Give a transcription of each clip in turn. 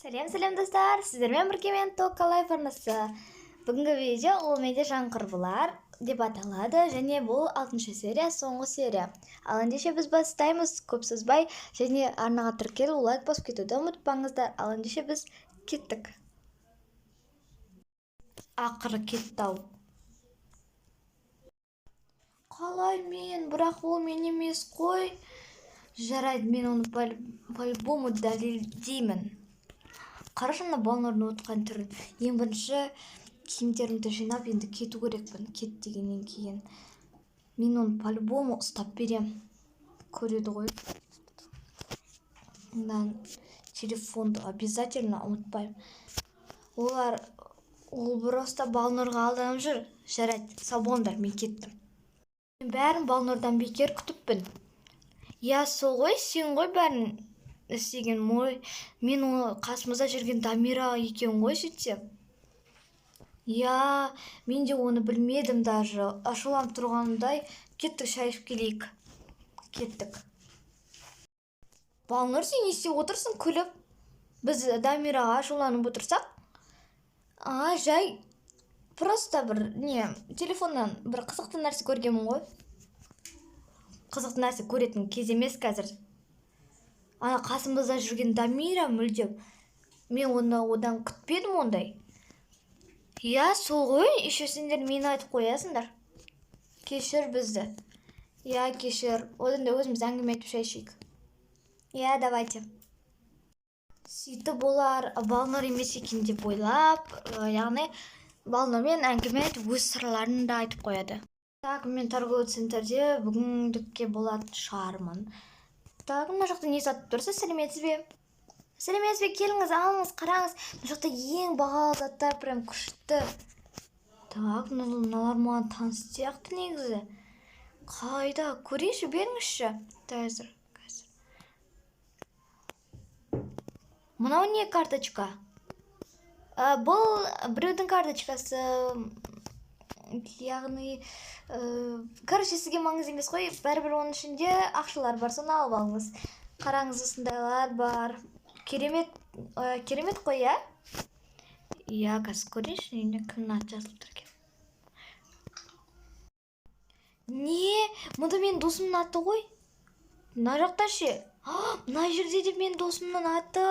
Сәлем, сәлем, достар! Сіздермен бірге мен, Тока Лайф арнасы. Бүгінгі видео ол менде «Жан құрбылар» деп аталады және бұл алтыншы серия, соңғы серия. Ал ендеше біз бастаймыз көп созбай және арнаға тіркеліп, лайк басып кетуді ұмытпаңыздар. Ал ендеше біз кеттік. Ақыры кетті ау. Қалай мен? Бірақ ол мен емес қой. Жарайды, мен оны по-любому дәлелдеймін. Қарашы ана Балнұрдың отқан түрін. Ең бірінші киімдерімді жинап, енді кету керекпін. Кет дегеннен кейін мен оны по-любому ұстап берем. Көреді ғой. Мына телефонды обязательно ұмытпаймын. Олар, ол просто Балнұрға алданып жүр. Жарайды, сау болыңдар, мен кеттім. Мен бәрін Балнұрдан бекер күтіппін. Иә, сол ғой, сен ғой бәрін істеген мой. Мен оны қасымызда жүрген Дамира екен ғой сөйтсем. Иә, мен де оны білмедім даже. Ашуланып тұрғандай. Кеттік, шай ішіп келейік. Кеттік. Балнұр, сен не істеп отырсың күліп? Біз Дамираға ашуланып отырсақ. А, жай, просто бір не, телефоннан бір қызықты нәрсе көргенмін ғой. Қызықты нәрсе көретін кез емес қазір. Ана қасымызда жүрген Дамира мүлдем. Мен оны одан күтпедім ондай. Иә, сол ғой, еще сендер мені айтып қоясыңдар. Кешір бізді. Иә, кешір. Одан да өзіміз әңгіме айтып, шай ішейік. Иә, давайте. Сөйтіп олар Балнұр емес екен деп ойлап, яғни Балнұрмен әңгіме айтып, өз сырларын да айтып қояды. Так, мен торговый центрде бүгіндікке болатын шығармын. Так, мына жақта не сатып тұрсыз? Сәлеметсіз бе? Сәлеметсіз бе? Келіңіз, алыңыз, қараңыз. Мына жақта ең бағалы заттар, прям күшті. Так, мыналар маған таныс сияқты негізі. Қайда? Көрейінші, беріңізші. Қазір, қазір. Мынау не карточка? Бұл біреудің карточкасы. Яғни, короче, сізге маңызды емес қой. Бәрібір оның ішінде ақшалар бар, соны алып алыңыз. Қараңыз, осындайлар бар. Керемет, керемет қой, иә? Иә, қазір көрейінші, не, кімнің аты жазылып тұр екен. Не? Мұнда менің досымның аты ғой. Мына жақта ше? Мына жерде де менің досымның аты.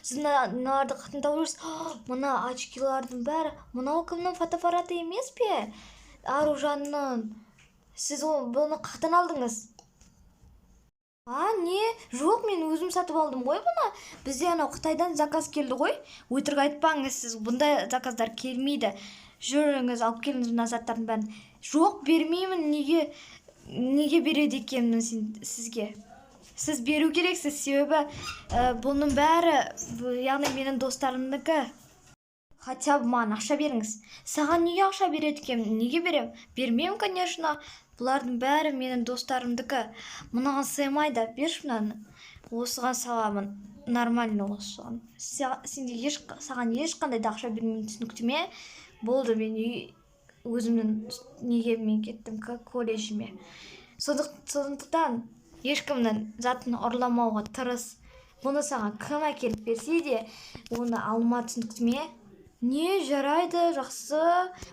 Сіз мыналарды қайдан тауып жүрсіз? Мына очкилардың бәрі. Мынау кімнің фотоаппараты емес пе? Аружанның. Сіз бұны қаяқтан алдыңыз? А, не? Жоқ, мен өзім сатып алдым ғой бұны. Бізде анау Қытайдан заказ келді ғой. Өтірік айтпаңыз сіз, бұндай заказдар келмейді. Жүріңіз, алып келіңіз мына заттардың бәрін. Жоқ, бермеймін. Неге береді екенмін сізге? Сіз беру керексіз, себебі бұның бәрі, яғни менің достарымдікі. Хотя бы маған ақша беріңіз. Саған неге ақша береді екенмін? Неге берем? Бермеймін, конечно. Бұлардың бәрі менің достарымдікі. Мынаған сыймайды, берші мынаны. Осыған саламын. Нормально осыған. Сенде еш, саған ешқандай да ақша бермеймін, түсінікті ме? Болды, мен үй, өзімнің неге мен кеттім, колледжіме. Сондықтан ешкімнің затын ұрламауға тырыс. Бұны саған кім әкеліп берсе де, оны алма, түсінікті ме? Не, жарайды, жақсы.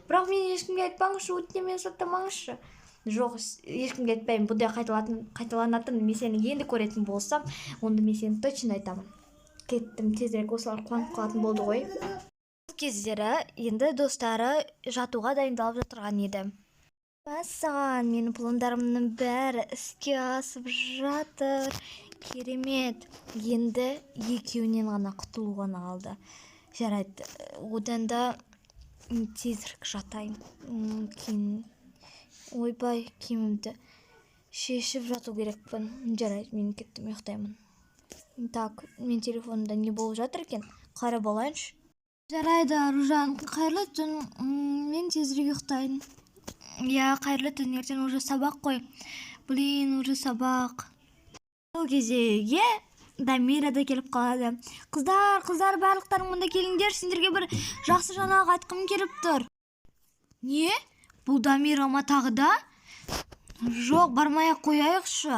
Бірақ мен ешкімге айтпаңызшы, өтінемін, мені соттамаңызшы. Жоқ, ешкімге айтпаймын. Бұндай қайталанатын мен сені енді көретін болсам, онда мен сені точно айтамын. Кеттім тезірек, осылар қуанып қалатын болды ғой. Бұл кездері енді достары жатуға дайындалып жатырған еді. Мәссаған, менің пландарымның бәрі іске асып жатыр. Керемет. Енді екеуінен ғана құтылу ғана қалды. Жарайды, одан да тезірек жатайын. Кейін, ойбай, киімімді шешіп жату керекпін. Жарайды, мен кеттім, ұйықтаймын. Так, мен телефонымда не болып жатыр екен? Қарап алайыншы. Жарайды, Аружан, қайырлы түн. Мен тезірек ұйықтайын. Иә, қайырлы түн, ертең уже сабақ қой. Блин, уже сабақ. Сол кезеге Дамира да келіп қалады. Қыздар, қыздар, барлықтарың мұнда келіңдер, сендерге бір жақсы жаңалық айтқым келіп тұр. Не? Бұл Дамира ма тағы да? Жоқ, бармай-ақ қояйықшы.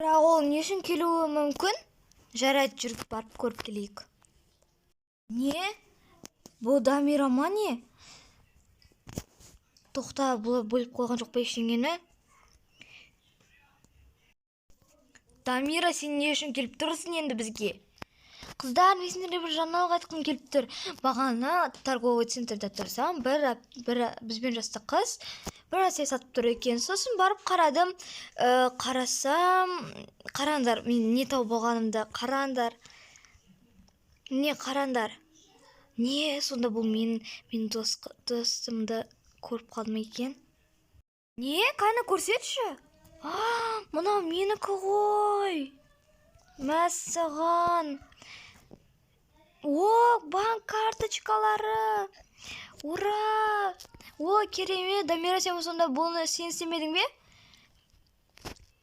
Бірақ ол не үшін келуі мүмкін? Жарайды, жүріп барып көріп келейік. Не? Бұл Дамира ма, не? Тоқта, бұлар бөліп қойған жоқ па ештеңені? Дамира, сен не үшін келіп тұрсың енді бізге? Қыздар, мен сендерге бір жаңалық айтқым келіп тұр. Бағана торговый центрда тұрсам, бір бізбен жасты қыз бір нәрсе сатып тұр екен. Сосын барып қарадым. Қарасам, қараңдар, мен не тауып алғанымды, қараңдар. Не, қараңдар. Не, сонда бұл мен достымды көріп қалдым екен. Не, қане көрсетші. Мынау менікі ғой. Мәссаған. О, банк карточкалары. Ура! О, керемет. Дамира, сен сонда бұны сен істемедің бе?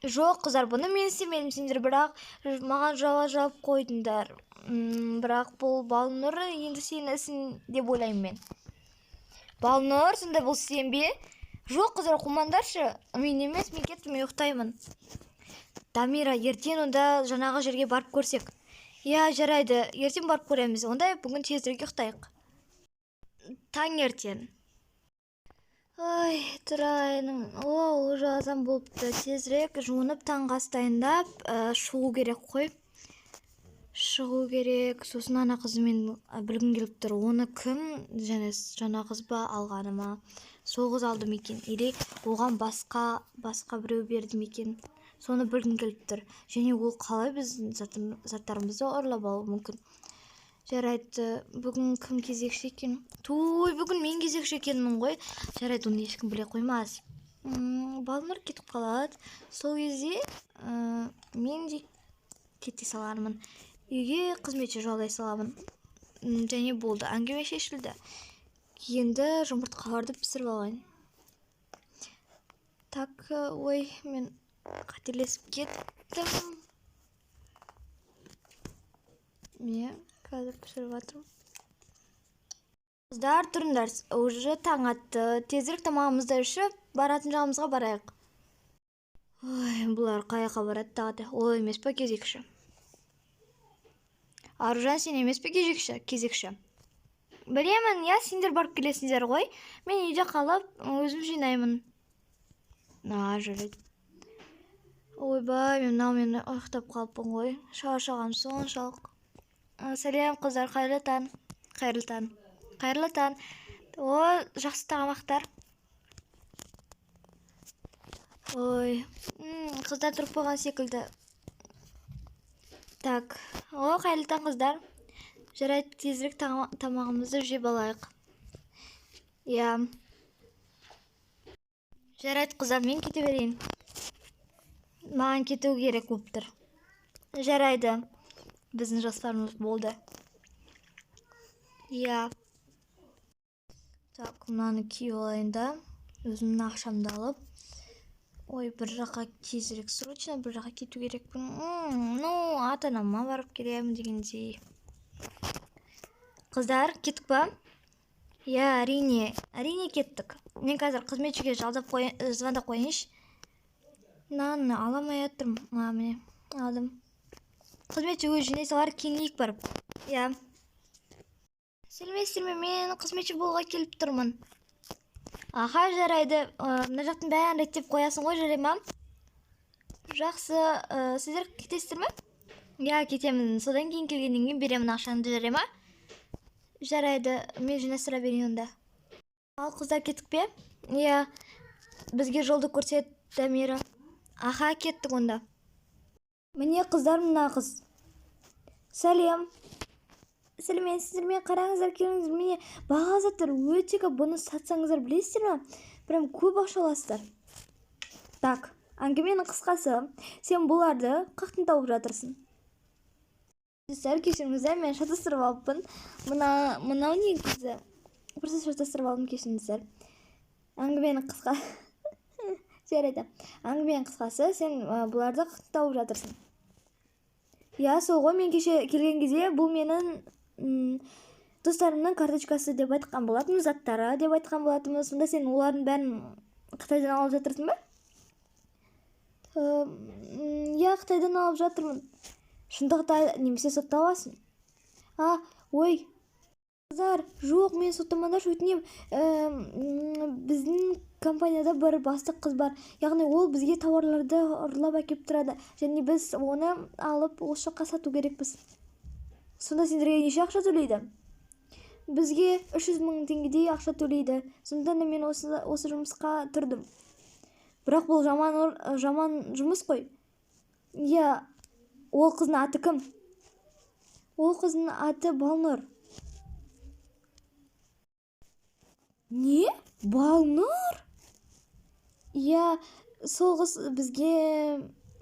Жоқ, қыздар, бұны мен істемедім. Сендер бірақ маған жала жауып қойдыңдар. Бірақ бұл Балнұр енді сенің ісің деп ойлаймын мен. Балнұр, сонда бұл сен бе? Жоқ, қыздар, қумаңдаршы. Мен емес, мен кеттім, мен ұйықтаймын. Дамира, ертең онда жаңағы жерге барып көрсек. Иә, жарайды, ертең барып көреміз. Онда бүгін тезірек ұйықтайық. Таңертең. Ай, тұрайын. О, уже азан болыпты. Тезірек жуынып, таңғы ас дайындап, шығу керек қой. Шығу керек. Сосын ана қызымен білгім келіп тұр. Оны кім, және жаңа қыз ба алғаны ма? Сол қыз алды ма екен? Или оған басқа біреу берді ме екен? Соны білгім келіп тұр. Және ол қалай біздің заттарымызды ұрлап алуы мүмкін? Жарайды, бүгін кім кезекші екен? Той, бүгін мен кезекші екенмін ғой. Жарайды, оны ешкім біле қоймас. Балнұр кетіп қалады. Сол кезде мен де кете салармын. Үйге қызметші жалдай саламын. Және болды, әңгіме шешілді. Енді жұмыртқаларды пісіріп алайын. Так, ой, мен қателесіп кеттім. Міне, қазір пісіріп жатырмын. Қыздар, тұрыңдар, уже таң атты. Тезірек тамағымызды ішіп, баратын жағымызға барайық. Ой, бұлар қай жаққа барады тағы да? Ол емес па кезекші? Аружан, сен емес пе кезекші? Кезекші. Білемін, иә, сендер барып келесіңдер ғой. Мен үйде қалып, өзім жинаймын. На, жарайды. Ойбай, мен мынаумен ұйықтап қалыппын ғой. Шаршағаным соншалық. Сәлем, қыздар, қайырлы таң. Қайырлы таң. Қайырлы таң. О, жақсы тамақтар. Ой, қыздар тұрып қойған секілді. Так, о, қайырлы таң, қыздар. Жарайды, тезірек тамағымызды жеп алайық. Иә. Жарайды, қыздар, мен кете берейін. Маған кету керек болып тұр. Жарайды. Біздің жоспарымыз болды. Иә. Так, мынаны киіп алайын да. Өзімнің ақшамды алып. Ой, бір жаққа тезірек, срочно бір жаққа кету керекпін. Ата-анама барып келемін дегендей. Қыздар, кеттік па? Иә, әрине. Әрине кеттік. Мен қазір қызметшіге звондап қояйыншы. Мынаны ала алмай жатырмын. А, міне, алдым. Қызметші өзі жинай салар, киінейік барып. Иә. Сәлеметсіздер ме, мен қызметші болуға келіп тұрмын. Аха, жарайды. Мына жақтың бәрін реттеп қоясың ғой, жарай ма? Жақсы. Сіздер кетесіздер ме? Иә, кетемін. Содан кейін келгеннен кейін беремін ақшаңды, жарай ма? Жарайды, мен жинастыра берейін онда. Ал, қыздар, кеттік пе? Иә, бізге жолды көрсет, Дамира. Аха, кеттік онда. Міне, қыздар, мына қыз. Сәлем. Сәлеметсіздер ме? Қараңыздар, келіңіздер. Міне, бағалы заттар өте көп. Бұны сатсаңыздар, білесіздер ме? Прям көп ақша аласыздар. Так, әңгіменің қысқасы, сен бұларды қаяқтан тауып жатырсың? Достар, кешіріңіздер, мен шатастырып алыппын. Мынау негізі. Просто шатастырып алдым, кешіріңіздер. Әңгіменің қысқа. Жарайды. Әңгіменің қысқасы, сен бұларды қаяқтан тауып жатырсың? Иә, сол ғой, мен кеше келген кезде бұл менің достарымның карточкасы деп айтқан болатынмын, заттары деп айтқан болатынмын. Сонда сен олардың бәрін Қытайдан алып жатырсың ба? Иә, Қытайдан алып жатырмын. Шындықты немесе сотталасың. А, ой. Қыздар, жоқ, мен соттамаңдаршы, өтінемін. Біздің компанияда бір бастық қыз бар. Яғни ол бізге тауарларды ұрлап әкеліп тұрады. Және біз оны алып осы жаққа сату керекпіз. Сонда сендерге неше ақша төлейді? Бізге 300 мың теңгедей ақша төлейді. Сондықтан да мен осы жұмысқа тұрдым. Бірақ бұл жаман жұмыс қой. Иә, ол қыздың аты кім? Ол қыздың аты Балнұр. Не? Балнұр? Иә, сол қыз бізге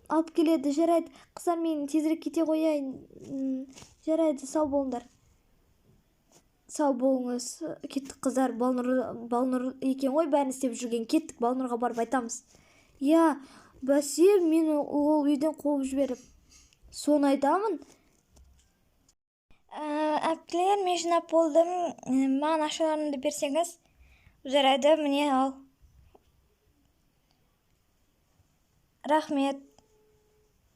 алып келеді. Жарайды, қыздар, мен тезірек кете қояйын. Жарайды, сау болыңдар. Сау болыңыз. Кеттік, қыздар. Балнұр екен ғой бәрін істеп жүрген. Кеттік, Балнұрға барып айтамыз. Иә, бәсе, мені ол үйден қуып жіберіп. Соны айтамын. Әпкелер, мен жинап болдым. Маған ақшаларымды берсеңіз. Жарайды, міне ал. Рахмет.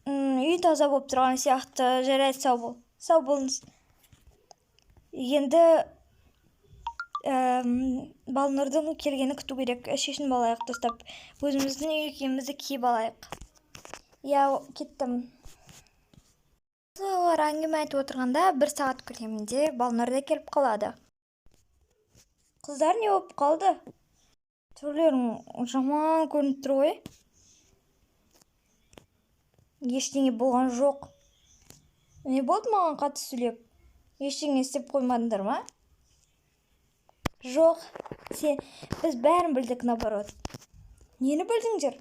Үй таза болып тұрған сияқты. Жарайды, сау бол. Сау болыңыз. Енді Балнұрдың келгенін күту керек. Шешініп алайық, дұрыстап. Өзіміздің үй киімімізді киіп алайық. Иә, кеттім. Олар әңгіме айтып отырғанда бір сағат көлемінде Балнұр да келіп қалады. Қыздар, не болып қалды? Түрлерің жаман көрініп тұр ғой. Ештеңе болған жоқ. Не болды маған қатты сөйлеп? Ештеңе істеп қоймадыңдар ма? Жоқ, біз бәрін білдік, наоборот. Нені білдіңдер?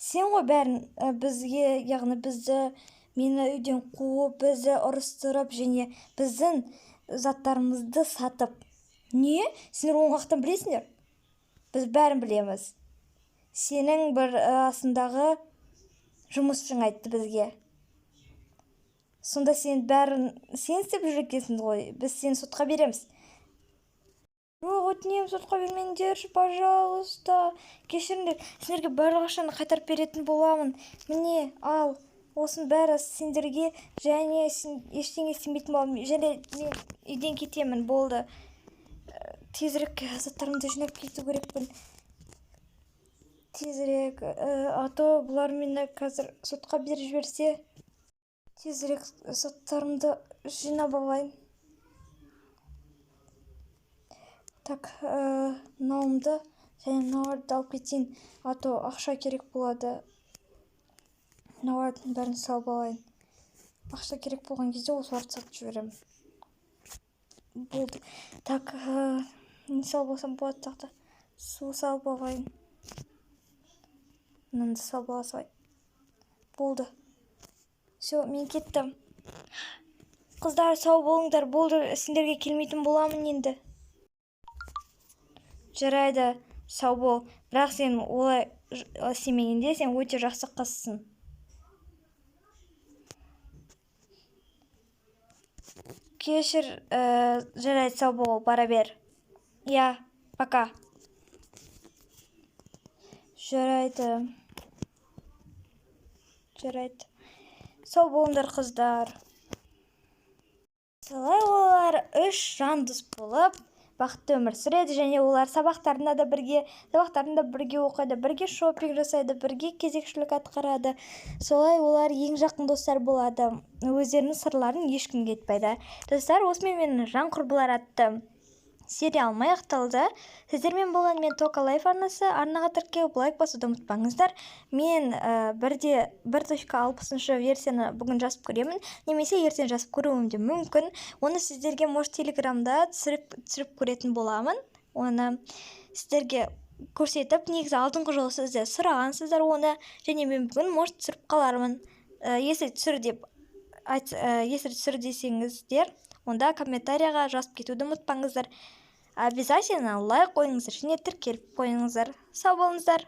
Сен ғой бәрін, бізге, яғни бізді, мені үйден қуып, бізді ұрыстырып, және біздің заттарымызды сатып. Не? Сендер оны қаяқтан білесіңдер? Біз бәрін білеміз. Сенің бір астындағы жұмысшың айтты бізге. Сонда сен бәрін сен істеп жүр екенсің ғой. Біз сені сотқа береміз. Жоқ, өтінемін, сотқа бермеңдерші, пожалуйста. Кешіріңдер, сендерге барлық ақшаны қайтарып беретін боламын. Міне, ал, осының бәрі сендерге, және ештеңе істемейтін боламын. Және мен үйден кетемін, болды. Тезірек заттарымды жинап кету керекпін. Тезірек, а то бұлар мені қазір сотқа беріп жіберсе. Тезірек заттарымды жинап алайын. Так, мынауымды және мыналарды алып кетейін, а то ақша керек болады. Мыналардың бәрін салып алайын. Ақша керек болған кезде осыларды сатып жіберемін. Болды. Так, не салып алсам болады тағы да? Су салып алайын. Мынаны салып ала салайын. Болды. Всё, мен кеттім. Қыздар, сау болыңдар. Болды, сендерге келмейтін боламын енді. Жарайды, сау бол. Бірақ сен олай істемегенде сен өте жақсы қызсың. Кешір, жарайды, сау бол, бара бер. Иә, пока. Жарайды. Жарайды. Сау болыңдар, қыздар. Солай олар үш жан дос болып бақытты өмір сүреді, және олар сабақтарында да бірге, сабақтарында бірге оқиды, бірге шопинг жасайды, бірге кезекшілік атқарады. Солай олар ең жақын достар болады. Өздерінің сырларын ешкімге айтпайды. Достар, осымен менің жан құрбылар атты сериалым аяқталды. Сіздермен болған мен Тока Лайф арнасы. Арнаға тіркеліп, лайк басуды ұмытпаңыздар. Мен бірде бір точка алпысыншы версияны бүгін жазып көремін, немесе ертең жазып көруім де мүмкін. Оны сіздерге, может, Телеграмда түсіріп көретін боламын. Оны сіздерге көрсетіп, негізі алдыңғы жолы сіздер сұрағансыздар оны, және мен бүгін, может, түсіріп қалармын. Если түсір деп айт, если түсір десеңіздер, онда комментарияға жазып кетуді ұмытпаңыздар. Обязательно лайк қойыңыздар және тіркеліп қойыңыздар. Сау болыңыздар.